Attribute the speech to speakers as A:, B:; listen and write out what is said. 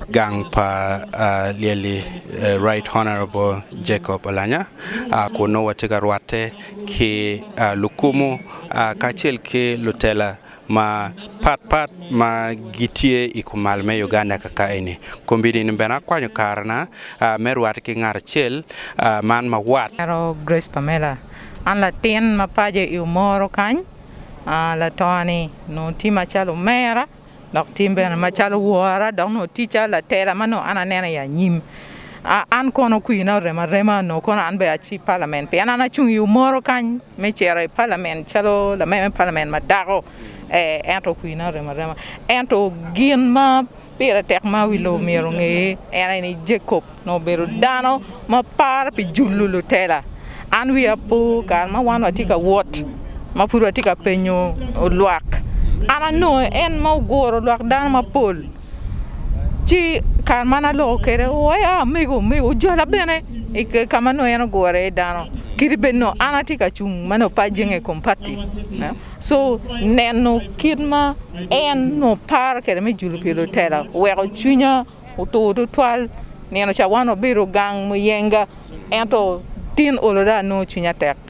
A: Gang pa lyelli Right Honourable Jacob Olanya kun nongo watye ka rwatte ki lukumu kacel ki lutela ma pat pat ma gitye i kumal me Uganda kaka eni. Kombeddi-ni bene akwanyo karena me rwatte ki ngat acel man ma wat.
B: Grace Pamela, An latin ma paco i Omoro kany, lato-ni onongo tye macalo omera. Dok tye bene macalo wora, dok nongo tye calo latela ma nongo an aneno i anyim. An kono kwina orema arema onongo kono an bene aci i palament pien an acung i Omoro kany me cito i palament calo lamego me palament ma dako ento kwina orema arema. Ento gin ma pire tek ma wi lobo myero onge en aye ni Jacob Onongo obedo dano ma paro pi julo lutela. An wiya po kare ma wan watye ka wot ma pud watye ka penyo lwak, an anongo en ma oguro lwak dano mapol ci kare ma an aloko kwede oa omego omego ojola bene i ka ma nongo en oguro iye dano kadi bed nongo an atye ka cung ma nongo pe ajenge i kom pati co neno kit ma en onongo paro kwede me julo pi lutela oweko cwinya Otur tutwal nino ca wan wabedo gang muyenga ento tin olo dong anongo cwinya tek.